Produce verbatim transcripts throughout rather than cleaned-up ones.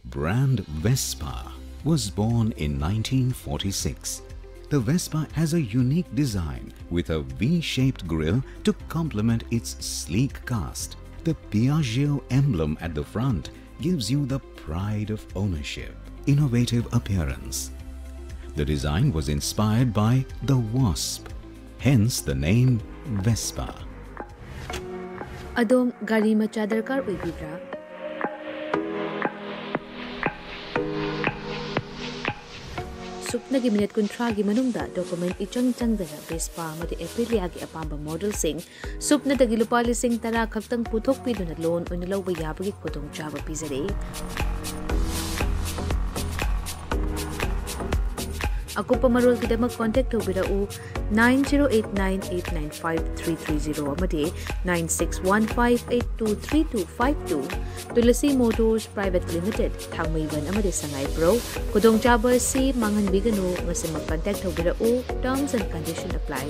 Brand Vespa was born in nineteen forty-six. The Vespa has a unique design with a V-shaped grille to complement its sleek cast. The Piaggio emblem at the front gives you the pride of ownership, innovative appearance. The design was inspired by the wasp, hence the name Vespa. ꯑꯗꯣꯝ ꯒꯥꯔꯤ ꯃꯆꯥ ꯗꯔꯀꯥꯔ ꯑꯣꯏꯕꯤꯕ꯭ꯔꯥ? ꯁꯨꯞꯅꯒꯤ minute ꯀꯨꯟꯊ꯭ꯔꯥꯒꯤ ꯃꯅꯨꯡꯗ document ꯏꯆꯪ ꯆꯪꯗꯅ Vespa ꯑꯃꯗꯤ ꯑꯦꯄ꯭ꯔꯤꯂꯤꯌꯥꯒꯤ ꯑꯄꯥꯝꯕ ꯃꯣꯗꯦꯜꯁꯤꯡ ꯁꯨꯞꯅꯗꯒꯤ ꯂꯨꯄꯥ ꯂꯤꯁꯤꯡ ꯇꯔꯥ ꯈꯛꯇꯪ ꯄꯨꯊꯣꯛꯄꯤꯗꯨꯅ ꯂꯣꯟ ꯑꯣꯏꯅ ꯂꯧꯕ ꯌꯥꯕꯒꯤ ꯈꯨꯗꯣꯡꯆꯥꯕ ꯄꯤꯖꯔꯤ꯫ ꯑꯀꯨꯞꯄ ꯃꯔꯣꯜꯒꯤꯗꯃꯛ ꯀꯣꯟꯇꯦꯛ ꯇꯧꯕꯤꯔꯛꯎ, nine zero eight nine eight nine five three three zero ꯑꯃꯗꯤ nine six one five eight two three two five two꯫ Tulsi motors private limited, ꯊꯥꯡꯃꯩꯕꯟ ꯑꯃꯗꯤ ꯁꯉꯥꯏꯄ꯭ꯔꯧ꯫ ꯈꯨꯗꯣꯡꯆꯥꯕ ꯑꯁꯤ ꯃꯥꯡꯍꯟꯕꯤꯒꯅꯨ, ꯉꯁꯤꯃꯛ ꯀꯟꯇꯦꯛ ꯇꯧꯕꯤꯔꯛꯎ꯫ Terms and condition apply꯫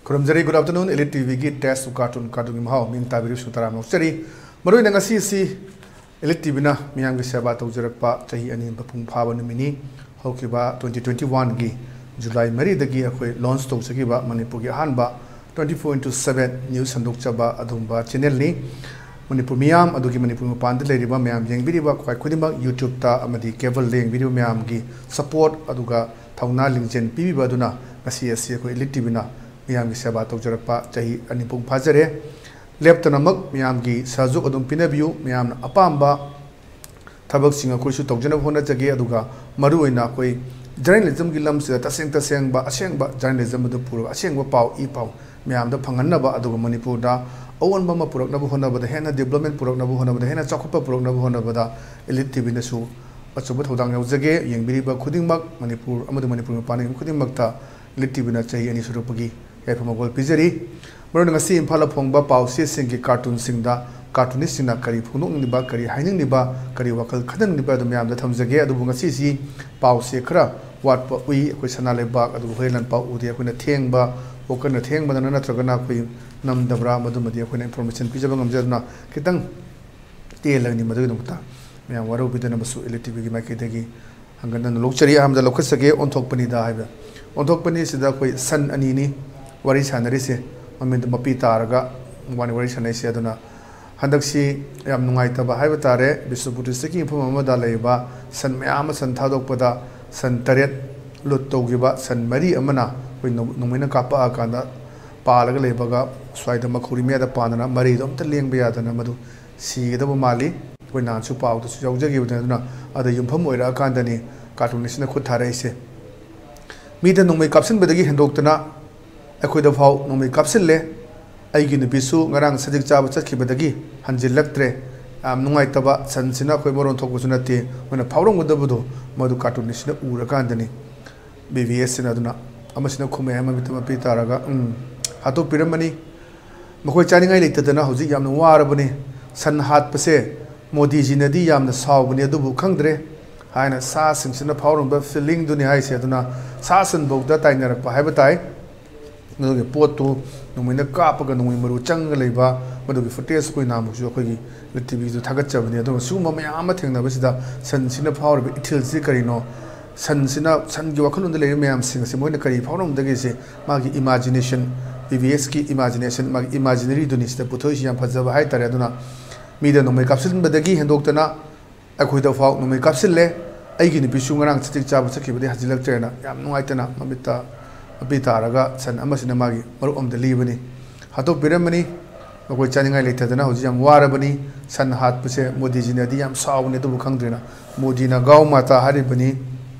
ꯈꯨꯔꯨꯝꯖꯔꯤ꯫ Good afternoon, Elite ꯇꯤꯚꯤꯒꯤ Taste of Cartoon, ꯀꯥꯔꯇꯨꯟꯒꯤ ꯃꯍꯥꯎ꯫ ꯃꯤꯡ ꯇꯥꯕꯤꯔꯤꯕꯁꯨ ꯇꯔꯥꯝꯅ ꯑꯣꯛꯆꯔꯤ꯫ ꯃꯔꯨꯑꯣꯏꯅ ꯉꯁꯤꯁꯤ Elite ꯇꯤꯚꯤꯅ ꯃꯤꯌꯥꯝꯒꯤ ꯁꯦꯕꯥ ꯇꯧꯖꯔꯛꯄ ꯆꯍꯤ ꯑꯅꯤ ꯃꯄꯨꯡ ꯐꯥꯕ ꯅꯨꯃꯤꯠꯅꯤ꯫ ꯍꯧꯈꯤꯕ twenty twenty-oneꯒꯤ July ꯃꯔꯤꯗꯒꯤ ꯑꯩꯈꯣꯏ launch ꯇꯧꯖꯈꯤꯕ ꯃꯅꯤꯄꯨꯔꯒꯤ ꯑꯍꯥꯟꯕ twenty-four into seven news ꯁꯟꯗꯣꯛꯆꯕ ꯑꯗꯨꯒꯨꯝꯕ channelꯅꯤ꯫ ꯃꯅꯤꯄꯨꯔ ꯃꯤꯌꯥꯝ, ꯑꯗꯨꯒꯤ ꯃꯅꯤꯄꯨꯔ ꯃꯄꯥꯟꯗ ꯂꯩꯔꯤꯕ ꯃꯌꯥꯝ, ꯌꯦꯡꯕꯤꯔꯤꯕ ꯈ꯭ꯋꯥꯏ ꯈꯨꯗꯤꯡꯃꯛ, YouTubeꯇ ꯑꯃꯗꯤ cableꯗ ꯌꯦꯡꯕꯤꯔꯤꯕ ꯃꯌꯥꯝꯒꯤ support ꯑꯗꯨꯒ ꯊꯧꯅꯥ ꯂꯤꯡꯖꯦꯜ ꯄꯤꯕꯤꯕ ꯑꯗꯨꯅ ꯉꯁꯤ ꯑꯁꯤ ꯑꯩꯈꯣꯏ Elite ꯇꯤꯚꯤꯅ ꯃꯤꯌꯥꯝꯒꯤ ꯁꯦꯕꯥ ꯇꯧꯖꯔꯛꯄ ꯆꯍꯤ ꯑꯅꯤ ꯃꯄꯨꯡ ꯐꯥꯖꯔꯦ꯫ ꯂꯦꯞꯇꯅꯃꯛ ꯃꯌꯥꯝꯒꯤ ꯁꯍꯖꯣꯛ ꯑꯗꯨꯝ ꯄꯤꯅꯕꯤꯌꯨ꯫ ꯃꯌꯥꯝꯅ ꯑꯄꯥꯝꯕ ꯊꯕꯛꯁꯤꯡ ꯑꯩꯈꯣꯏꯁꯨ ꯇꯧꯖꯅꯕ ꯍꯣꯠꯅꯖꯒꯦ꯫ ꯑꯗꯨꯒ ꯃꯔꯨꯑꯣꯏꯅ ꯑꯩꯈꯣꯏ journalismꯒꯤ ꯂꯝꯁꯤꯗ ꯇꯁꯦꯡ ꯇꯁꯦꯡꯕ ꯑꯁꯦꯡꯕ journalism ꯑꯗꯨ ꯄꯨꯔꯒ ꯑꯁꯦꯡꯕ ꯄꯥꯎ, ꯏ ꯄꯥꯎ ꯃꯌꯥꯝꯗ ꯐꯪꯍꯟꯅꯕ, ꯑꯗꯨꯒ ꯃꯅꯤꯄꯨꯔꯗ ꯑꯑꯣꯟꯕ ꯑꯃ ꯄꯨꯔꯛꯅꯕ ꯍꯣꯠꯅꯕꯗ, ꯍꯦꯟꯅ development ꯄꯨꯔꯛꯅꯕ ꯍꯣꯠꯅꯕꯗ, ꯍꯦꯟꯅ ꯆꯥꯎꯈꯠꯄ ꯄꯨꯔꯛꯅꯕ ꯍꯣꯠꯅꯕꯗ Elite ꯇꯤꯚꯤꯅꯁꯨ ꯑꯆꯧꯕ ꯊꯧꯗꯥꯡ ꯌꯥꯎꯖꯒꯦ꯫ ꯌꯦꯡꯕꯤꯔꯤꯕ ꯈꯨꯗꯤꯡꯃꯛ, ꯃꯅꯤꯄꯨꯔ ꯑꯃꯗꯤ ꯃꯅꯤꯄꯨꯔ ꯃꯄꯥꯟꯒꯤ ꯈꯨꯗꯤꯡꯃꯛꯇ Elite ꯇꯤꯚꯤꯅ ꯆꯍꯤ ꯑꯅꯤ ꯁꯨꯔꯛꯄꯒꯤ ꯌꯥꯏꯐ ꯃꯪꯒꯣꯜ ꯄꯤꯖꯔꯤ꯫ ꯃꯔꯨꯑꯣꯏꯅ ꯉꯁꯤ ꯏꯝꯐꯥꯜꯗ ꯐꯣꯡꯕ ꯄꯥꯎꯆꯦꯁꯤꯡꯒꯤ cartoonꯁꯤꯡꯗ cartoonistꯁꯤꯡꯅ ꯀꯔꯤ ꯐꯣꯡꯗꯣꯛꯅꯤꯡꯂꯤꯕ, ꯀꯔꯤ ꯍꯥꯏꯅꯤꯡꯂꯤꯕ, ꯀꯔꯤ ꯋꯥꯈꯜ ꯈꯟꯍꯟꯅꯤꯡꯂꯤꯕ ꯑꯗꯨ ꯃꯌꯥꯝꯗ ꯊꯝꯖꯒꯦ꯫ ꯑꯗꯨꯕꯨ ꯉꯁꯤꯁꯤ ꯄꯥꯎꯁꯦ ꯈꯔ ꯋꯥꯠꯄ ꯎꯏ꯫ ꯑꯩꯈꯣꯏ ꯁꯅꯥ ꯂꯩꯕꯥꯛ ꯑꯗꯨꯒ ꯍꯨꯏꯌꯦꯟ ꯂꯥꯟꯄꯥꯎ ꯎꯗꯦ꯫ ꯑꯩꯈꯣꯏꯅ ꯊꯦꯡꯕ, ꯋꯥꯀꯔꯅ ꯊꯦꯡꯕꯗꯅ ꯅꯠꯇ꯭ꯔꯒꯅ ꯑꯩꯈꯣꯏ ꯅꯝꯗꯕ꯭ꯔꯥ, ꯃꯗꯨꯃꯗꯤ ꯑꯩꯈꯣꯏꯅ information ꯄꯤꯖꯕ ꯉꯝꯖꯗꯅ ꯈꯤꯇꯪ ꯇꯦꯜꯂꯒꯅꯤ꯫ ꯃꯗꯨꯒꯤꯗꯃꯛꯇ ꯃꯌꯥꯝ ꯋꯥꯔꯧꯕꯤꯗꯅꯕꯁꯨ Elite ꯇꯤꯚꯤꯒꯤ ꯃꯥꯏꯀꯩꯗꯒꯤ ꯍꯪꯒꯠ ꯍꯟꯗ ꯂꯧꯖꯔꯤ꯫ ꯑꯍꯥꯟꯕꯗ ꯂꯧꯈꯠꯆꯒꯦ ꯑꯣꯟꯊꯣꯛꯄꯅꯤꯗ ꯍꯥꯏꯕ꯫ ꯑꯣꯟꯊꯣꯛꯄꯅꯤ ꯁꯤꯗ ꯑꯩꯈꯣꯏ ꯁꯟ ꯑꯅꯤꯅꯤ ꯋꯥꯔꯤ ꯁꯥꯟꯅꯔꯤꯁꯦ, ꯃꯃꯤꯡꯗꯣ ꯃꯄꯤ ꯇꯥꯔꯒ ꯃꯕꯥꯅꯤ ꯋꯥꯔꯤ ꯁꯥꯟꯅꯔꯤꯁꯦ꯫ ꯑꯗꯨꯅ ꯍꯟꯗꯛꯁꯤ ꯌꯥꯝ ꯅꯨꯡꯉꯥꯏꯇꯕ ꯍꯥꯏꯕ ꯇꯥꯔꯦ, ꯕꯤꯁꯅꯨꯄꯨꯔ districtꯀꯤ ꯃꯐꯝ ꯑꯃꯗ ꯂꯩꯔꯤꯕ ꯁꯟ ꯃꯌꯥꯝ ꯑꯃ ꯁꯟ ꯊꯥꯗꯣꯛꯄꯗ ꯁꯟ ꯇꯔꯦꯠ loot ꯇꯧꯈꯤꯕ ꯁꯟ ꯃꯔꯤ ꯑꯃꯅ ꯑꯩꯈꯣꯏ ꯅꯣꯡ-, ꯅꯣꯡꯃꯩꯅ ꯀꯥꯞꯄꯛꯑꯀꯥꯟꯗ ꯄꯥꯜꯂꯒ ꯂꯩꯕꯒ ꯁ꯭ꯋꯥꯏꯗ ꯃꯈꯧꯔꯤ ꯃꯌꯥꯗ ꯄꯥꯟꯗꯅ ꯃꯔꯩꯗꯣ ꯑꯝꯇ ꯂꯦꯡꯕ ꯌꯥꯗꯅ ꯃꯗꯨ ꯁꯤꯒꯗꯕ ꯃꯥꯜꯂꯤ꯫ ꯑꯩꯈꯣꯏ ꯅꯍꯥꯟꯁꯨ ꯄꯥꯎꯗꯁꯨ ꯌꯥꯎꯖꯈꯤꯕꯅꯤ꯫ ꯑꯗꯨꯅ ꯑꯗ ꯌꯨꯝꯐꯝ ꯑꯣꯏꯔꯛꯑꯀꯥꯟꯗꯅꯤ cartoonistꯅ ꯈꯨꯠ ꯊꯥꯔꯛꯏꯁꯦ꯫ ꯃꯤꯗ ꯅꯣꯡꯃꯩ ꯀꯥꯞꯁꯤꯟꯕꯗꯒꯤ ꯍꯦꯟꯗꯣꯛꯇꯅ ꯑꯩꯈꯣꯏꯗ ꯐꯥꯎ ꯅꯣꯡꯃꯩ ꯀꯥꯞꯁꯤꯜꯂꯦ꯫ ꯑꯩꯒꯤ ꯅꯨꯄꯤꯁꯨ ꯉꯔꯥꯡ ꯁꯖꯤꯛ ꯆꯥꯕ ꯆꯠꯈꯤꯕꯗꯒꯤ ꯍꯟꯖꯤꯜꯂꯛꯇ꯭ꯔꯦ꯫ ꯌꯥꯝ ꯅꯨꯡꯉꯥꯏꯇꯕ, ꯁꯟꯁꯤꯅ ꯑꯩꯈꯣꯏ ꯃꯔꯣꯟ ꯊꯣꯛꯄꯁꯨ ꯅꯠꯇꯦ꯫ ꯃꯣꯏꯅ ꯐꯥꯎꯔꯝꯒꯗꯕꯗꯣ ꯃꯗꯨ cartoonistꯅ ꯎꯔꯀꯥꯟꯗꯅꯤ꯫ ꯕꯤ ꯕꯤ ꯑꯦꯁꯁꯤꯅ ꯑꯗꯨꯅ ꯑꯃꯁꯤꯅ ꯈꯨꯝꯃꯛꯑꯦ ꯃꯃꯤꯠꯇ ꯃꯄꯤ ꯇꯥꯔꯒ, "ꯎꯝ, ꯍꯥꯠꯇꯣꯛꯄꯤꯔꯝꯃꯅꯤ꯫ ꯃꯈꯣꯏ ꯆꯥꯅꯤꯡꯉꯥꯏ ꯂꯩꯇꯗꯅ ꯍꯧꯖꯤꯛ ꯌꯥꯝꯅ ꯋꯥꯔꯕꯅꯤ꯫ ꯁꯟ ꯍꯥꯠꯄꯁꯦ ꯃꯣꯗꯤꯖꯤꯅꯗꯤ ꯌꯥꯝꯅ ꯁꯥꯎꯕꯅꯤ, ꯑꯗꯨꯕꯨ ꯈꯪꯗ꯭ꯔꯦ" ꯍꯥꯏꯅ ꯁꯥꯁꯤꯡꯁꯤꯅ ꯐꯥꯎꯔꯝꯕ feelingꯗꯨꯅꯤ ꯍꯥꯏꯁꯦ꯫ ꯑꯗꯨꯅ ꯁꯥ ꯁꯟꯐꯧꯗ ꯇꯥꯏꯅꯔꯛꯄ ꯍꯥꯏꯕ ꯇꯥꯏ꯫ ꯑꯗꯨꯒꯤ ꯄꯣꯠꯇꯨ ꯅꯣꯡꯃꯩꯅ ꯀꯥꯞꯄꯒ ꯅꯣꯡꯃꯩ ꯃꯔꯨ ꯆꯪꯉꯒ ꯂꯩꯕ, ꯃꯗꯨꯒꯤ footage ꯑꯩꯈꯣꯏ ꯅꯍꯥꯟꯃꯨꯛꯁꯨ ꯑꯩꯈꯣꯏꯒꯤ ꯇꯤꯚꯤꯗꯨ ꯊꯥꯒꯠꯆꯕꯅꯤ꯫ ꯑꯗꯨꯒ ꯁꯤꯒꯨꯝꯕ ꯃꯌꯥꯝ ꯑꯃ ꯊꯦꯡꯅꯕꯁꯤꯗ ꯁꯟꯁꯤꯅ ꯐꯥꯎꯔꯤꯕ ꯏꯊꯤꯜꯁꯤ ꯀꯔꯤꯅꯣ? ꯁꯟꯁꯤꯅ, ꯁꯟꯒꯤ ꯋꯥꯈꯜꯂꯣꯟꯗ ꯂꯩꯔꯤꯕ ꯃꯌꯥꯝꯁꯤꯡ ꯑꯁꯤ ꯃꯣꯏꯅ ꯀꯔꯤ ꯐꯥꯎꯔꯝꯒꯗꯒꯦꯁꯦ ꯃꯥꯒꯤ imagination, ꯕꯤ ꯕꯤ ꯑꯦꯁꯀꯤ imagination, ꯃꯥꯒꯤ imaginaryꯗꯨꯅꯤ ꯁꯤꯗ ꯄꯨꯊꯣꯛꯏꯁꯤ꯫ ꯌꯥꯝ ꯐꯖꯕ ꯍꯥꯏꯇꯥꯔꯦ꯫ ꯑꯗꯨꯅ ꯃꯤꯗ ꯅꯣꯡꯃꯩ ꯀꯥꯞꯁꯤꯟꯕꯗꯒꯤ ꯍꯦꯟꯗꯣꯛꯇꯅ ꯑꯩꯈꯣꯏꯗ ꯐꯥꯎ ꯅꯣꯡꯃꯩ ꯀꯥꯞꯁꯤꯜꯂꯦ꯫ ꯑꯩꯒꯤ ꯅꯨꯄꯤꯁꯨ ꯉꯔꯥꯡ ꯁꯖꯤꯛ ꯆꯥꯕ ꯆꯠꯈꯤꯕꯗꯒꯤ ꯍꯟꯖꯤꯜꯂꯛꯇ꯭ꯔꯦꯅ ꯌꯥꯝ ꯅꯨꯡꯉꯥꯏꯇꯅ ꯃꯃꯤꯠꯇ ꯃꯄꯤ ꯇꯥꯔꯒ ꯁꯟ ꯑꯃꯁꯤꯅ ꯃꯥꯒꯤ ꯃꯔꯨꯞ ꯑꯃꯗ ꯂꯤꯕꯅꯤ꯫ ꯍꯥꯠꯇꯣꯛꯄꯤꯔꯝꯕꯅꯤ꯫ ꯃꯈꯣꯏ ꯆꯥꯅꯤꯡꯉꯥꯏ ꯂꯩꯇꯗꯅ ꯍꯧꯖꯤꯛ ꯌꯥꯝ ꯋꯥꯔꯕꯅꯤ꯫ ꯁꯟ ꯍꯥꯠꯄꯁꯦ ꯃꯣꯗꯤꯖꯤꯅꯗꯤ ꯌꯥꯝ ꯁꯥꯎꯕꯅꯤ, ꯑꯗꯨꯕꯨ ꯈꯪꯗ꯭ꯔꯦꯅ ꯃꯣꯗꯤꯅ ꯒꯥꯎ ꯃꯥꯇꯥ ꯍꯥꯏꯔꯤꯕꯅꯤ꯫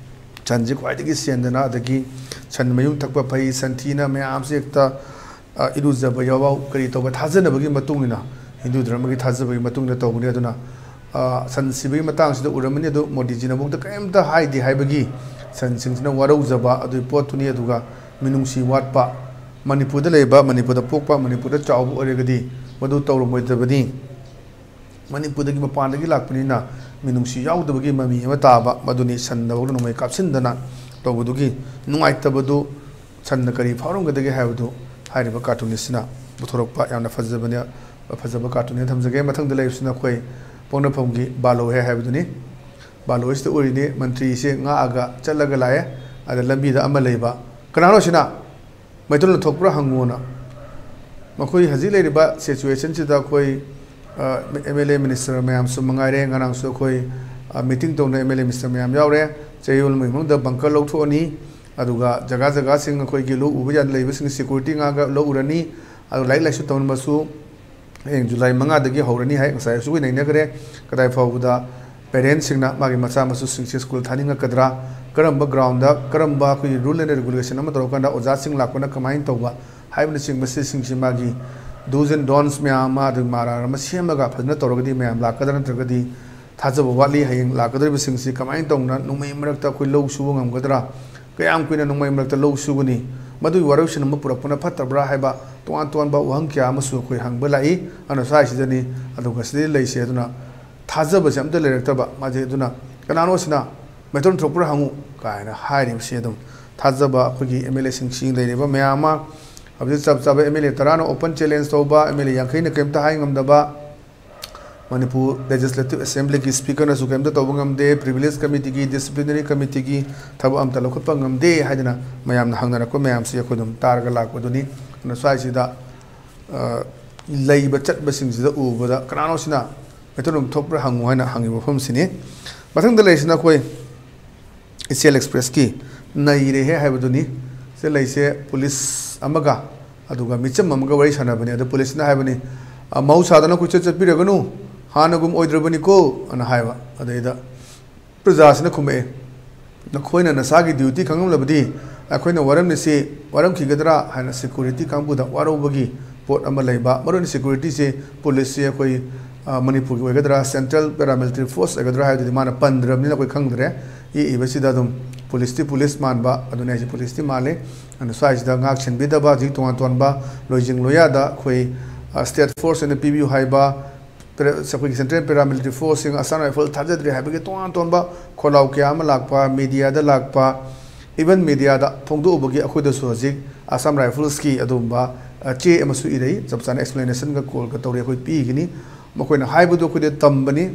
ꯁꯟꯁꯤ ꯈ꯭ꯋꯥꯏꯗꯒꯤ ꯁꯦꯟꯗꯅ, ꯑꯗꯒꯤ ꯁꯟ ꯃꯌꯨꯡ ꯊꯛꯄ ꯐꯩ, ꯁꯟꯊꯤꯅ ꯃꯌꯥꯝꯁꯦ ꯍꯦꯛꯇ ꯑ, ꯏꯔꯨꯖꯕ ꯌꯥꯎꯕ, ꯀꯔꯤ ꯇꯧꯕ, ꯊꯥꯖꯅꯕꯒꯤ ꯃꯇꯨꯡ ꯏꯟꯅ, ꯍꯤꯟꯗꯨ ꯙꯔꯃꯒꯤ ꯊꯥꯖꯕꯒꯤ ꯃꯇꯨꯡ ꯏꯟꯅ ꯇꯧꯕꯅꯤ꯫ ꯑꯗꯨꯅ, ꯑ, ꯁꯟ ꯁꯤꯕꯒꯤ ꯃꯇꯥꯡꯁꯤꯗ ꯎꯔꯝꯃꯅꯤ, ꯑꯗꯨ ꯃꯣꯗꯤꯖꯤꯅ ꯑꯃꯨꯛꯇ ꯀꯔꯤꯝꯇ ꯍꯥꯏꯗꯦ ꯍꯥꯏꯕꯒꯤ, ꯁꯟꯁꯤꯡꯁꯤꯅ ꯋꯥꯔꯧꯖꯕ ꯑꯗꯨꯒꯤ ꯄꯣꯠꯇꯨꯅꯤ꯫ ꯑꯗꯨꯒ ꯃꯤꯅꯨꯡꯁꯤ ꯋꯥꯠꯄ, ꯃꯅꯤꯄꯨꯔꯗ ꯂꯩꯕ, ꯃꯅꯤꯄꯨꯔꯗ ꯄꯣꯛꯄ, ꯃꯅꯤꯄꯨꯔꯗ ꯆꯥꯎꯕ ꯑꯣꯏꯔꯒꯗꯤ ꯃꯗꯨ ꯇꯧꯔꯝꯃꯣꯏꯗꯕꯅꯤ꯫ ꯃꯅꯤꯄꯨꯔꯗꯒꯤ ꯃꯄꯥꯟꯗꯒꯤ ꯂꯥꯛꯄꯅꯤꯅ ꯃꯤꯅꯨꯡꯁꯤ ꯌꯥꯎꯗꯕꯒꯤ ꯃꯃꯤ ꯑꯃ ꯇꯥꯕ, ꯃꯗꯨꯅꯤ ꯁꯟꯗꯐꯥꯎꯗ ꯅꯣꯡꯃꯩ ꯀꯥꯞꯁꯤꯟꯗꯅ ꯇꯧꯕꯗꯨꯒꯤ ꯅꯨꯡꯉꯥꯏꯇꯕꯗꯨ ꯁꯟꯅ ꯀꯔꯤ ꯐꯥꯎꯔꯝꯒꯗꯒꯦ ꯍꯥꯏꯕꯗꯨ ꯍꯥꯏꯔꯤꯕ ꯀꯥꯔꯇꯨꯟ ꯑꯁꯤꯅ ꯄꯨꯊꯣꯔꯛꯄ ꯌꯥꯝꯅ ꯐꯖꯕꯅꯤ, ꯐꯖꯕ ꯀꯥꯔꯇꯨꯟꯅꯤ ꯊꯝꯖꯒꯦ꯫ ꯃꯊꯪꯗ ꯂꯩꯔꯤꯕꯁꯤꯅ ꯑꯩꯈꯣꯏ ꯄꯣꯛꯅꯐꯝꯒꯤ ꯕꯥꯂꯣ ꯍꯦ ꯍꯥꯏꯕꯗꯨꯅꯤ꯫ ꯕꯥꯂꯣ ꯑꯁꯤꯗ ꯎꯔꯤꯅꯤ ꯃꯟꯇ꯭ꯔꯤꯁꯦ ꯉꯥꯛꯑꯒ ꯆꯠꯂꯒ ꯂꯥꯛꯑꯦ꯫ ꯑꯗ ꯂꯝꯕꯤꯗ ꯑꯃ ꯂꯩꯕ, "ꯀꯅꯥꯅꯣ ꯁꯤꯅ? ꯃꯩꯇꯣꯟ ꯂꯧꯊꯣꯛꯄ꯭ꯔꯥ ꯍꯪꯉꯨꯅ"꯫ ꯃꯈꯣꯏ ꯍꯧꯖꯤꯛ ꯂꯩꯔꯤꯕ ꯁꯤꯆꯨꯋꯦꯁꯟꯁꯤꯗ ꯑꯩꯈꯣꯏ, ꯑ, ꯑꯦꯝ ꯑꯦꯜ ꯑꯦ, ꯃꯤꯅꯤꯁꯇꯔ ꯃꯌꯥꯝꯁꯨ ꯃꯉꯥꯏꯔꯦ꯫ ꯉꯔꯥꯡꯁꯨ ꯑꯩꯈꯣꯏ, ꯑ, ꯃꯤꯇꯤꯡ ꯇꯧꯅ ꯑꯦꯝ ꯑꯦꯜ ꯑꯦ, ꯃꯤꯅꯤꯁꯇꯔ ꯃꯌꯥꯝ ꯌꯥꯎꯔꯦ꯫ ꯆꯌꯣꯜ ꯑꯃꯒꯤ ꯃꯅꯨꯡꯗ ꯕꯪꯀꯔ ꯂꯧꯊꯣꯛꯑꯅꯤ, ꯑꯗꯨꯒ ꯖꯒꯥ ꯖꯒꯥꯁꯤꯡ ꯑꯩꯈꯣꯏꯒꯤ ꯂꯧ ꯎꯕ ꯌꯥꯗ ꯂꯩꯕꯁꯤꯡ ꯁꯦꯀ꯭ꯌꯨꯔꯤꯇꯤ ꯉꯥꯛꯑꯒ ꯂꯧ ꯎꯔꯅꯤ꯫ ꯑꯗꯨ ꯂꯥꯏꯔꯤꯛ ꯂꯥꯏꯁꯨ ꯇꯝꯕꯁꯨ ꯍꯌꯦꯡ ꯖꯨꯂꯥꯏ ꯃꯉꯥꯗꯒꯤ ꯍꯧꯔꯅꯤ ꯍꯥꯏ, ꯉꯁꯥꯏ ꯑꯁꯨꯛ ꯅꯩꯅꯈ꯭ꯔꯦ꯫ ꯀꯗꯥꯏ ꯐꯥꯎꯕꯗ ꯄꯦꯔꯦꯟꯁꯁꯤꯡꯅ ꯃꯥꯒꯤ ꯃꯆꯥ ꯃꯁꯨꯁꯤꯡꯁꯦ ꯁ꯭ꯀꯨꯜ ꯊꯥꯅꯤꯡꯉꯛꯀꯗ꯭ꯔꯥ, ꯀꯔꯝꯕ ꯒ꯭ꯔꯥꯎꯟꯗ, ꯀꯔꯝꯕ ꯑꯩꯈꯣꯏꯒꯤ ꯔꯨꯜ ꯑꯦꯟ ꯔꯤꯒꯨꯂꯦꯁꯟ ꯑꯃ ꯇꯧꯔꯀꯥꯟꯗ ꯑꯣꯖꯥꯁꯤꯡ ꯂꯥꯛꯄꯅ ꯀꯃꯥꯏꯅ ꯇꯧꯕ ꯍꯥꯏꯕꯅꯆꯤꯡꯕꯁꯤꯡꯁꯤ ꯃꯥꯒꯤ do's and don'ts ꯃꯌꯥꯝ ꯑꯃ, ꯑꯗꯨꯒ ꯃꯔꯥꯜ ꯑꯃ ꯁꯦꯝꯃꯒ ꯐꯖꯅ ꯇꯧꯔꯒꯗꯤ ꯃꯌꯥꯝ ꯂꯥꯛꯀꯗ꯭ꯔꯥ, ꯅꯠꯇ꯭ꯔꯒꯗꯤ ꯊꯥꯖꯕ ꯋꯥꯠꯂꯤ꯫ ꯍꯌꯦꯡ ꯂꯥꯛꯀꯗꯧꯔꯤꯕꯁꯤꯡꯁꯤ ꯀꯃꯥꯏꯅ ꯇꯧꯅ ꯅꯣꯡꯃꯩ ꯃꯔꯛꯇ ꯑꯩꯈꯣꯏ ꯂꯧ ꯁꯨꯕ ꯉꯝꯒꯗ꯭ꯔꯥ? ꯀꯌꯥꯝ ꯀꯨꯏꯅ ꯅꯣꯡꯃꯩ ꯃꯔꯛꯇ ꯂꯧ ꯁꯨꯒꯅꯤ? ꯃꯗꯨꯒꯤ ꯋꯥꯔꯧꯁꯤꯟ ꯑꯃ ꯄꯨꯔꯛꯄꯅ ꯐꯠꯇꯕ꯭ꯔꯥ ꯍꯥꯏꯕ ꯇꯣꯉꯥꯟ ꯇꯣꯉꯥꯟꯕ ꯋꯥꯍꯪ ꯀꯌꯥ ꯑꯃꯁꯨ ꯑꯩꯈꯣꯏ ꯍꯪꯕ ꯂꯥꯛꯏ꯫ ꯑꯗꯨꯅ ꯁ꯭ꯋꯥꯏꯁꯤꯗꯅꯤ, ꯑꯗꯨꯒ ꯁꯤꯗꯩ ꯂꯩꯁꯦ꯫ ꯑꯗꯨꯅ ꯊꯥꯖꯕꯁꯦ ꯑꯝꯇ ꯂꯩꯔꯛꯇꯕ ꯃꯥꯁꯦ꯫ ꯑꯗꯨꯅ "ꯀꯅꯥꯅꯣ ꯁꯤꯅ? ꯃꯩꯇꯣꯟ ꯊꯣꯛꯄ꯭ꯔꯥ ꯍꯪꯉꯨ" ꯀꯥꯏꯅ ꯍꯥꯏꯔꯤꯕꯁꯤ ꯑꯗꯨꯝ ꯊꯥꯖꯕ ꯑꯩꯈꯣꯏꯒꯤ ꯑꯦꯝ ꯑꯦꯜ ꯑꯦꯁꯤꯡꯁꯤ ꯂꯩꯔꯤꯕ ꯃꯌꯥꯝ ꯑꯃ, ꯍꯧꯖꯤꯛ ꯆꯞ ꯆꯥꯕ ꯑꯦꯝ ꯑꯦꯜ ꯑꯦ ꯇꯔꯥꯅ open challenge ꯇꯧꯕ, ꯑꯦꯝ ꯑꯦꯜ ꯑꯦ ꯌꯥꯡꯈꯩꯅ ꯀꯔꯤꯝꯇ ꯍꯥꯏ ꯉꯝꯗꯕ, ꯃꯅꯤꯄꯨꯔ ꯂꯦꯖꯤꯁꯂꯦꯇꯤꯚ ꯑꯦꯁꯦꯝꯕ꯭ꯂꯤꯒꯤ ꯁ꯭ꯄꯤꯀꯔꯅꯁꯨ ꯀꯔꯤꯝꯇ ꯇꯧꯕ ꯉꯝꯗꯦ, ꯄ꯭ꯔꯤꯚꯤꯂꯦꯖ ꯀꯃꯤꯇꯤꯒꯤ, ꯗꯤꯁꯤꯄ꯭ꯂꯤꯅꯔꯤ ꯀꯃꯤꯇꯤꯒꯤ ꯊꯕꯛ ꯑꯝꯇ ꯂꯧꯈꯠꯄ ꯉꯝꯗꯦ ꯍꯥꯏꯗꯅ ꯃꯌꯥꯝꯅ ꯍꯪꯅꯔꯛꯄ ꯃꯌꯥꯝꯁꯤ ꯑꯩꯈꯣꯏ ꯑꯗꯨꯝ ꯇꯥꯔꯒ ꯂꯥꯛꯄꯗꯨꯅꯤ꯫ ꯑꯗꯨꯅ ꯁ꯭ꯋꯥꯏꯁꯤꯗ, ꯑ, ꯂꯩꯕ ꯆꯠꯄꯁꯤꯡꯁꯤꯗ ꯎꯕꯗ "ꯀꯅꯥꯅꯣ ꯁꯤꯅ? ꯃꯩꯇꯩꯂꯣꯟ ꯊꯣꯛꯄ꯭ꯔꯥ ꯍꯪꯉꯨ" ꯍꯥꯏꯅ ꯍꯪꯉꯤꯕ ꯃꯐꯝꯁꯤꯅꯤ꯫ ꯃꯊꯪꯗ ꯂꯩꯔꯤꯁꯤꯅ ꯑꯩꯈꯣꯏ ꯏꯆꯦꯜ ꯑꯦꯛꯁꯄ꯭ꯔꯦꯁꯀꯤ ꯅꯩꯔꯦꯍꯦ ꯍꯥꯏꯕꯗꯨꯅꯤ꯫ ꯁꯤꯗ ꯂꯩꯁꯦ ꯄꯨꯂꯤꯁ ꯑꯃꯒ ꯑꯗꯨꯒ ꯃꯤꯆꯝ ꯑꯃꯒ ꯋꯥꯔꯤ ꯁꯥꯟꯅꯕꯅꯤ꯫ ꯑꯗꯨ ꯄꯨꯂꯤꯁꯅ ꯍꯥꯏꯕꯅꯤ, "ꯑ, ꯃꯍꯧꯁꯥꯗꯧꯅ ꯀꯣꯏꯆꯠ ꯆꯠꯄꯤꯔꯒꯅꯨ, ꯍꯥꯟꯅꯒꯨꯝ ꯑꯣꯏꯗ꯭ꯔꯕꯅꯤꯀꯣ" ꯑꯅ ꯍꯥꯏꯕ꯫ ꯑꯗꯩꯗ ꯄ꯭ꯔꯖꯥꯁꯤꯅ ꯈꯨꯝꯃꯛꯑꯦ, "ꯅꯈꯣꯏꯅ ꯅꯁꯥꯒꯤ ꯗ꯭ꯌꯨꯇꯤ ꯈꯪꯂꯝꯂꯕꯗꯤ ꯑꯩꯈꯣꯏꯅ ꯋꯥꯔꯝꯂꯤꯁꯤ, ꯋꯥꯔꯝꯈꯤꯒꯗ꯭ꯔꯥ ꯍꯥꯏꯅ ꯁꯦꯀ꯭ꯌꯨꯔꯤꯇꯤ ꯀꯥꯡꯕꯨꯗ ꯋꯥꯔꯧꯕꯒꯤ ꯄꯣꯠ ꯑꯃ ꯂꯩꯕ꯫ ꯃꯔꯨꯑꯣꯏꯅ ꯁꯦꯀ꯭ꯌꯨꯔꯤꯇꯤꯁꯦ ꯄꯨꯂꯤꯁꯁꯦ ꯑꯩꯈꯣꯏ, ꯑ, ꯃꯅꯤꯄꯨꯔꯒꯤ ꯑꯣꯏꯒꯗ꯭ꯔꯥ, ꯁꯦꯟꯇ꯭ꯔꯦꯜ ꯄꯦꯔꯥꯃꯤꯂꯤꯇꯔꯤ ꯐꯣꯔꯁ ꯑꯣꯏꯒꯗ꯭ꯔꯥ ꯍꯥꯏꯕꯗꯨꯗꯤ ꯃꯥꯅ ꯄꯟꯗ꯭ꯔꯕꯅꯤꯅ ꯑꯩꯈꯣꯏ ꯈꯪꯗ꯭ꯔꯦ꯫ ꯏ ꯏꯕꯁꯤꯗ ꯑꯗꯨꯝ ꯄꯨꯂꯤꯁꯇꯤ ꯄꯨꯂꯤꯁ ꯃꯥꯟꯕ, ꯑꯗꯨꯅꯦ ꯑꯩꯁꯦ ꯄꯨꯂꯤꯁꯇꯤ ꯃꯥꯜꯂꯤ꯫ ꯑꯗꯨꯅ ꯁ꯭ꯋꯥꯏꯁꯤꯗ ꯉꯥꯛ ꯁꯦꯟꯕꯤꯗꯕ, ꯍꯧꯖꯤꯛ ꯇꯣꯉꯥꯟ ꯇꯣꯉꯥꯟꯕ ꯂꯣꯏꯖꯤꯡ ꯂꯣꯌꯥꯗ ꯑꯩꯈꯣꯏ, ꯑ, ꯁ꯭ꯇꯦꯠ ꯐꯣꯔꯁ ꯑꯣꯏꯅ ꯄꯤꯕꯤꯌꯨ ꯍꯥꯏꯕ, ꯄꯦꯔꯥ-, ꯑꯩꯈꯣꯏꯒꯤ ꯁꯦꯟꯇ꯭ꯔꯦꯜ ꯄꯦꯔꯥꯃꯤꯂꯤꯇꯔꯤ ꯐꯣꯔꯁꯁꯤꯡ ꯑꯁꯥꯝ ꯔꯥꯏꯐꯜ ꯊꯥꯖꯗ꯭ꯔꯦ ꯍꯥꯏꯕꯒꯤ ꯇꯣꯉꯥꯟ ꯇꯣꯉꯥꯟꯕ ꯈꯣꯜꯂꯥꯎ ꯀꯌꯥ ꯑꯃ ꯂꯥꯛꯄ, ꯃꯦꯗꯤꯌꯥꯗ ꯂꯥꯛꯄ, ꯏꯚꯟ ꯃꯦꯗꯤꯌꯥꯗ ꯐꯣꯡꯗꯣꯛꯎꯕꯒꯤ ꯑꯩꯈꯣꯏꯗꯁꯨ ꯍꯧꯖꯤꯛ ꯑꯁꯥꯝ ꯔꯥꯏꯐꯜꯁꯀꯤ ꯑꯗꯨꯒꯨꯝꯕ, ꯑ, ꯆꯦ ꯑꯃꯁꯨ ꯏꯔꯛꯏ꯫ ꯆꯞ ꯆꯥꯅ ꯑꯦꯛꯁꯄ꯭ꯂꯦꯅꯦꯁꯟꯒ ꯀꯣꯜꯒ ꯇꯧꯔꯤ, ꯑꯩꯈꯣꯏ ꯄꯤꯒꯅꯤ꯫ ꯃꯈꯣꯏꯅ ꯍꯥꯏꯕꯗꯨ ꯑꯩꯈꯣꯏꯗ ꯇꯝꯕꯅꯤ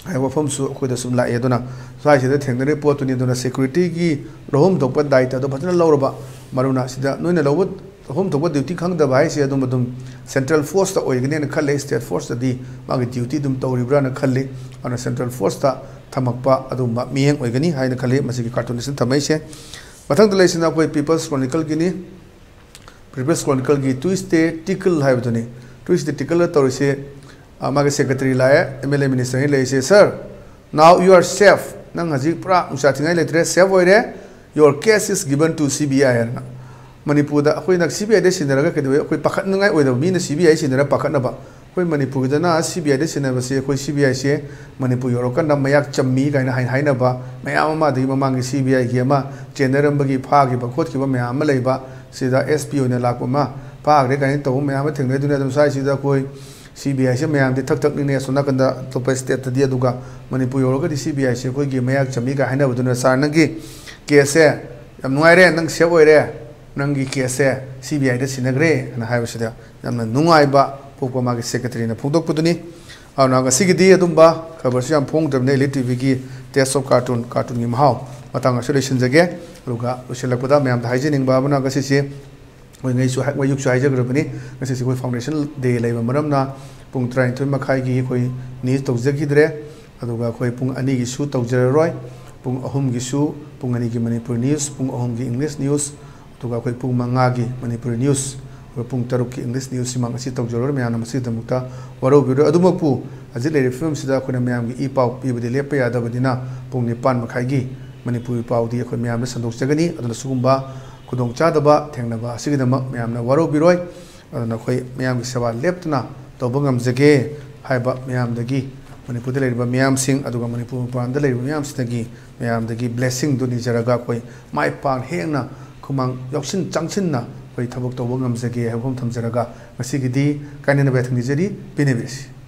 ꯍꯥꯏꯕ ꯋꯥꯐꯝꯁꯨ ꯑꯩꯈꯣꯏꯗ ꯁꯨꯝ ꯂꯥꯛꯑꯦ꯫ ꯑꯗꯨꯅ ꯁ꯭ꯋꯥꯏꯁꯤꯗ ꯊꯦꯡꯅꯔꯤꯕ ꯄꯣꯠꯇꯨꯅꯤ꯫ ꯑꯗꯨꯅ ꯁꯦꯀ꯭ꯌꯨꯔꯤꯇꯤꯒꯤ ꯂꯧꯐꯝ ꯊꯣꯛꯄ ꯗꯥꯏꯇꯗꯣ ꯐꯖꯅ ꯂꯧꯔꯕ, ꯃꯔꯨꯅ ꯁꯤꯗ ꯅꯣꯏꯅ ꯂꯧꯕ ꯂꯧꯐꯝ ꯊꯣꯛꯄ ꯗ꯭ꯌꯨꯇꯤ ꯈꯪꯗꯕ ꯍꯥꯏꯁꯦ ꯑꯗꯨꯝ, ꯑꯗꯨꯝ ꯁꯦꯟꯇ꯭ꯔꯦꯜ ꯐꯣꯔꯁꯇ ꯑꯣꯏꯒꯅꯦꯅ ꯈꯜꯂꯦ꯫ ꯁ꯭ꯇꯦꯠ ꯐꯣꯔꯁꯇꯗꯤ ꯃꯥꯒꯤ ꯗ꯭ꯌꯨꯇꯤ ꯑꯗꯨꯝ ꯇꯧꯔꯤꯕ꯭ꯔꯥꯅ ꯈꯜꯂꯤ꯫ ꯑꯗꯨꯅ ꯁꯦꯟꯇ꯭ꯔꯦꯜ ꯐꯣꯔꯁꯇ ꯊꯝꯃꯛꯄ ꯑꯗꯨꯒꯨꯝꯕ ꯃꯤꯠꯌꯦꯡ ꯑꯣꯏꯒꯅꯤ ꯍꯥꯏꯅ ꯈꯜꯂꯤ꯫ ꯃꯁꯤꯒꯤ ꯀꯥꯔꯇꯨꯟ ꯑꯁꯤꯗ ꯊꯝꯃꯛꯏꯁꯦ꯫ ꯃꯊꯪꯗ ꯂꯩꯁꯤꯅ ꯑꯩꯈꯣꯏ ꯄꯤꯄꯜꯁ ꯀ꯭ꯔꯣꯅꯤꯀꯜꯒꯤꯅꯤ꯫ ꯄꯤꯄꯜꯁ ꯀ꯭ꯔꯣꯅꯤꯀꯜꯒꯤ ꯇ꯭ꯌꯨꯁꯗꯦ ꯇꯤꯀꯜ ꯍꯥꯏꯕꯗꯨꯅꯤ꯫ ꯇ꯭ꯌꯨꯁꯗꯦ ꯇꯤꯀꯜꯗ ꯇꯧꯔꯤꯁꯦ, ꯑ, ꯃꯥꯒꯤ ꯁꯦꯀ꯭ꯔꯦꯇꯔꯤ ꯂꯥꯛꯑꯦ, ꯑꯦꯝ ꯑꯦꯜ ꯑꯦ ꯃꯤꯅꯤꯁꯇꯔꯅꯤ ꯂꯩꯔꯤꯁꯦ꯫ "Sir, now you are safe." ꯅꯪ ꯍꯧꯖꯤꯛ ꯄꯨꯔꯥ ꯅꯨꯡꯁꯥ ꯊꯤꯉꯥꯏ ꯂꯩꯇ꯭ꯔꯦ, ꯁꯦꯐ ꯑꯣꯏꯔꯦ꯫ "Your case is given to C B I" ꯍꯥꯏꯅ꯫ ꯃꯅꯤꯄꯨꯔꯗ ꯑꯩꯈꯣꯏꯅ ꯁꯤ ꯕꯤ ꯑꯥꯏꯗ ꯁꯤꯟꯅꯔꯒ ꯀꯩꯗꯧꯋꯦ? ꯑꯩꯈꯣꯏ ꯄꯥꯈꯠꯅꯤꯡꯉꯥꯏ ꯑꯣꯏꯗꯕ, ꯃꯤꯅ ꯁꯤ ꯕꯤ ꯑꯥꯏ ꯁꯤꯟꯅꯔꯒ ꯄꯥꯈꯠꯅꯕ꯫ ꯑꯩꯈꯣꯏ ꯃꯅꯤꯄꯨꯔꯒꯤꯗꯅ ꯁꯤ ꯕꯤ ꯑꯥꯏꯗ ꯁꯤꯟꯅꯕꯁꯦ, ꯑꯩꯈꯣꯏ ꯁꯤ ꯕꯤ ꯑꯥꯏꯁꯦ ꯃꯅꯤꯄꯨꯔ ꯌꯧꯔꯀꯥꯟꯗ ꯃꯌꯥꯛ ꯆꯝꯃꯤ ꯀꯥꯏꯅ ꯍꯥꯏ-, ꯍꯥꯏꯅꯕ ꯃꯌꯥꯝ ꯑꯃ, ꯑꯗꯒꯤ ꯃꯃꯥꯡꯒꯤ ꯁꯤ ꯕꯤ ꯑꯥꯏꯒꯤ ꯑꯃ ꯆꯦꯟꯅꯔꯝꯕꯒꯤ ꯐꯥꯈꯤꯕ ꯈꯣꯠꯈꯤꯕ ꯃꯌꯥꯝ ꯑꯃ ꯂꯩꯕ, ꯁꯤꯗ ꯑꯦꯁ ꯄꯤ ꯑꯣꯏꯅ ꯂꯥꯛꯄ ꯑꯃ ꯐꯥꯈ꯭ꯔꯦ ꯀꯥꯏꯅ ꯇꯧꯕ ꯃꯌꯥꯝ ꯑꯃ ꯊꯦꯡꯅꯩ꯫ ꯑꯗꯨꯅ ꯑꯗꯨꯝ ꯁ꯭ꯋꯥꯏꯁꯤꯗ ꯑꯩꯈꯣꯏ ꯁꯤ ꯕꯤ ꯑꯥꯏꯁꯦ ꯃꯌꯥꯝꯗꯤ ꯊꯛ ꯊꯛꯅꯤꯡꯅꯦ ꯑꯁꯣꯝ ꯅꯥꯀꯟꯗ ꯑꯇꯣꯞꯄ ꯁ꯭ꯇꯦꯠꯇꯗꯤ, ꯑꯗꯨꯒ ꯃꯅꯤꯄꯨꯔ ꯌꯧꯔꯒꯗꯤ ꯁꯤ ꯕꯤ ꯑꯥꯏꯁꯦ ꯑꯩꯈꯣꯏꯒꯤ ꯃꯌꯥꯛ ꯆꯝꯃꯤ ꯀꯥꯏ ꯍꯥꯏꯅꯕꯗꯨꯅ, "ꯁꯥꯔ, ꯅꯪꯒꯤ ꯀꯦꯁꯁꯦ ꯌꯥꯝ ꯅꯨꯡꯉꯥꯏꯔꯦ, ꯅꯪ ꯁꯦꯐ ꯑꯣꯏꯔꯦ, ꯅꯪꯒꯤ ꯀꯦꯁꯁꯦ ꯁꯤ ꯕꯤ ꯑꯥꯏꯗ ꯁꯤꯟꯅꯈ꯭ꯔꯦ" ꯍꯥꯏꯅ ꯍꯥꯏꯕꯁꯤꯗ ꯌꯥꯝꯅ ꯅꯨꯡꯉꯥꯏꯕ ꯄꯣꯛꯄ ꯃꯥꯒꯤ ꯁꯦꯀ꯭ꯔꯦꯇꯔꯤꯅ ꯐꯣꯡꯗꯣꯛꯄꯗꯨꯅꯤ꯫ ꯑꯗꯨꯅ ꯉꯁꯤꯒꯤꯗꯤ ꯑꯗꯨꯝꯕ ꯈꯕꯔꯁꯨ ꯌꯥꯝ ꯐꯣꯡꯗ꯭ꯔꯕꯅꯤ꯫ ꯑꯦꯂꯤꯠ ꯇꯤ ꯚꯤꯒꯤ ꯇꯦꯁ ꯑꯣꯐ ꯀꯥꯔꯇꯨꯟ, ꯀꯥꯔꯇꯨꯟꯒꯤ ꯃꯍꯥꯎ ꯃꯇꯥꯡ ꯑꯁꯤꯗ ꯂꯣꯏꯁꯤꯟꯖꯒꯦ꯫ ꯑꯗꯨꯒ ꯂꯣꯏꯁꯤꯜꯂꯛꯄꯗ ꯃꯌꯥꯝꯗ ꯍꯥꯏꯖꯅꯤꯡꯕ ꯑꯃꯅ, ꯉꯁꯤꯁꯦ ꯑꯩꯈꯣꯏ ꯉꯩꯁꯨ ꯍꯥꯏ-, ꯃꯌꯨꯛꯁꯨ ꯍꯥꯏꯖꯈ꯭ꯔꯕꯅꯤ, ꯉꯁꯤꯁꯦ ꯑꯩꯈꯣꯏ ꯐꯥꯎꯟꯗꯦꯁꯟ ꯗꯦ ꯂꯩꯕ ꯃꯔꯝꯅ ꯄꯨꯡ ꯇꯔꯥꯅꯤꯊꯣꯏ ꯃꯈꯥꯏꯒꯤ ꯑꯩꯈꯣꯏ ꯅ꯭ꯌꯨꯁ ꯇꯧꯖꯈꯤꯗ꯭ꯔꯦ꯫ ꯑꯗꯨꯒ ꯑꯩꯈꯣꯏ ꯄꯨꯡ ꯑꯅꯤꯒꯤꯁꯨ ꯇꯧꯖꯔꯔꯣꯏ꯫ ꯄꯨꯡ ꯑꯍꯨꯝꯒꯤꯁꯨ, ꯄꯨꯡ ꯑꯅꯤꯒꯤ ꯃꯅꯤꯄꯨꯔꯤ ꯅ꯭ꯌꯨꯁ, ꯄꯨꯡ ꯑꯍꯨꯝꯒꯤ ꯏꯪꯂꯤꯁ ꯅ꯭ꯌꯨꯁ, ꯑꯗꯨꯒ ꯑꯩꯈꯣꯏ ꯄꯨꯡ ꯃꯉꯥꯒꯤ ꯃꯅꯤꯄꯨꯔꯤ ꯅ꯭ꯌꯨꯁ, ꯑꯗꯨꯒ ꯄꯨꯡ ꯇꯔꯨꯛꯀꯤ ꯏꯪꯂꯤꯁ ꯅ꯭ꯌꯨꯁꯁꯤꯃ ꯉꯁꯤ ꯇꯧꯖꯔꯔꯣꯏ꯫ ꯃꯌꯥꯝꯅ ꯃꯁꯤꯒꯤꯗꯃꯛꯇ ꯋꯥꯔꯧꯕꯤꯔꯣꯏ꯫ ꯑꯗꯨꯃꯛꯄꯨ ꯍꯧꯖꯤꯛ ꯂꯩꯔꯤꯕ ꯐꯤꯕꯝꯁꯤꯗ ꯑꯩꯈꯣꯏꯅ ꯃꯌꯥꯝꯒꯤ ꯏ ꯄꯥꯎ ꯄꯤꯕꯗꯤ ꯂꯦꯞꯄ ꯌꯥꯗꯕꯅꯤꯅ ꯄꯨꯡ ꯅꯤꯄꯥꯟ ꯃꯈꯥꯏꯒꯤ ꯃꯅꯤꯄꯨꯔꯤ ꯄꯥꯎꯗꯤ ꯑꯩꯈꯣꯏ ꯃꯌꯥꯝꯗ ꯁꯟꯗꯣꯛꯆꯒꯅꯤ꯫ ꯑꯗꯨꯅ ꯁꯤꯒꯨꯝꯕ ꯈꯨꯗꯣꯡꯆꯥꯗꯕ ꯊꯦꯡꯅꯕ ꯑꯁꯤꯒꯤꯗꯃꯛ ꯃꯌꯥꯝꯅ ꯋꯥꯔꯧꯕꯤꯔꯣꯏ꯫ ꯑꯗꯨꯅ ꯑꯩꯈꯣꯏ ꯃꯌꯥꯝꯒꯤ ꯁꯦꯕꯥ ꯂꯦꯞꯇꯅ ꯇꯧꯕ ꯉꯝꯖꯒꯦ ꯍꯥꯏꯕ ꯃꯌꯥꯝꯗꯒꯤ, ꯃꯅꯤꯄꯨꯔꯗ ꯂꯩꯔꯤꯕ ꯃꯤꯌꯥꯝꯁꯤꯡ, ꯑꯗꯨꯒ ꯃꯅꯤꯄꯨꯔ ꯃꯄꯥꯟꯗ ꯂꯩꯔꯤꯕ ꯃꯤꯌꯥꯝꯁꯤꯡꯗꯒꯤ, ꯃꯌꯥꯝꯗꯒꯤ blessingꯗꯨ ꯅꯤꯖꯔꯒ ꯑꯩꯈꯣꯏ ꯃꯥꯏ ꯄꯥꯛꯅ ꯍꯦꯟꯅ ꯈꯨꯃꯥꯡ ꯌꯥꯎꯁꯤꯟ ꯆꯪꯁꯤꯟꯅ ꯑꯩꯈꯣꯏ ꯊꯕꯛ ꯇꯧꯕ ꯉꯝꯖꯒꯦ ꯍꯥꯏꯕ ꯋꯥꯐꯝ ꯊꯝꯖꯔꯒ ꯉꯁꯤꯒꯤꯗꯤ ꯀꯥꯏꯅꯅꯕ ꯌꯥꯊꯪ ꯅꯤꯖꯔꯤ꯫ ꯄꯦꯟꯅꯕꯤꯔꯁꯤ꯫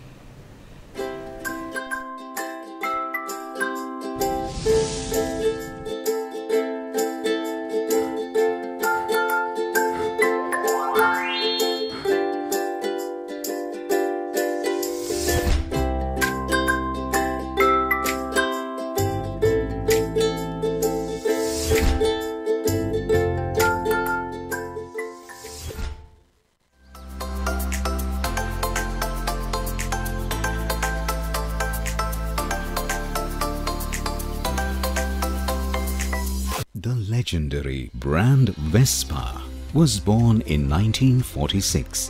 The legendary brand Vespa was born in nineteen forty-six.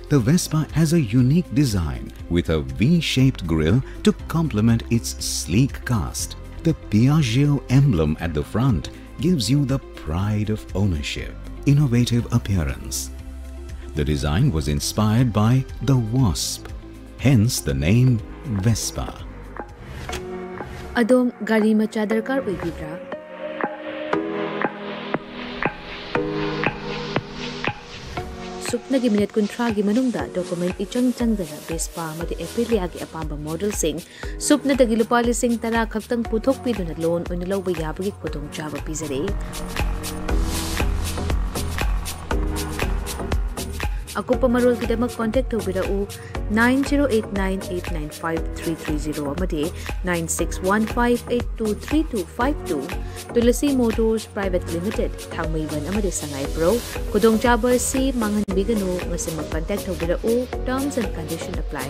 The Vespa has a unique design with a V-shaped grille to complement its sleek cast. The Piaggio emblem at the front gives you the pride of ownership, innovative appearance. The design was inspired by the wasp, hence the name Vespa. ꯑꯗꯣꯝ ꯒꯥꯔꯤ ꯃꯆꯥ ꯗꯔꯀꯥꯔ ꯑꯣꯏꯕꯤꯕ꯭ꯔꯥ? ꯁꯨꯞꯅꯒꯤ minute ꯀꯨꯟꯊ꯭ꯔꯥꯒꯤ ꯃꯅꯨꯡꯗ document ꯏꯆꯪ ꯆꯪꯗꯅ Vespa ꯑꯃꯗꯤ Apriliaꯒꯤ ꯑꯄꯥꯝꯕ modelꯁꯤꯡ ꯁꯨꯞꯅꯗꯒꯤ ꯂꯨꯄꯥ ꯂꯤꯁꯤꯡ ꯇꯔꯥ ꯈꯛꯇꯪ ꯄꯨꯊꯣꯛꯄꯤꯗꯨꯅ loan ꯑꯣꯏꯅ ꯂꯧꯕ ꯌꯥꯕꯒꯤ ꯈꯨꯗꯣꯡꯆꯥꯕ ꯄꯤꯖꯔꯤ꯫ ꯑꯀꯨꯞꯄ ꯃꯔꯣꯜꯒꯤꯗꯃꯛ contact ꯇꯧꯕꯤꯔꯛꯎ nine zero eight nine eight nine five three three zero ꯑꯃꯗꯤ nine six one five eight two three two five two꯫ Tulsi Motors Private Limited, ꯊꯥꯡꯃꯩꯕꯟ ꯑꯃꯗꯤ ꯁꯉꯥꯏꯄ꯭ꯔꯧ꯫ ꯈꯨꯗꯣꯡꯆꯥꯕ ꯑꯁꯤ ꯃꯥꯡꯍꯟꯕꯤꯒꯅꯨ, ꯉꯁꯤꯃꯛ contact ꯇꯧꯕꯤꯔꯛꯎ꯫ Terms and condition apply꯫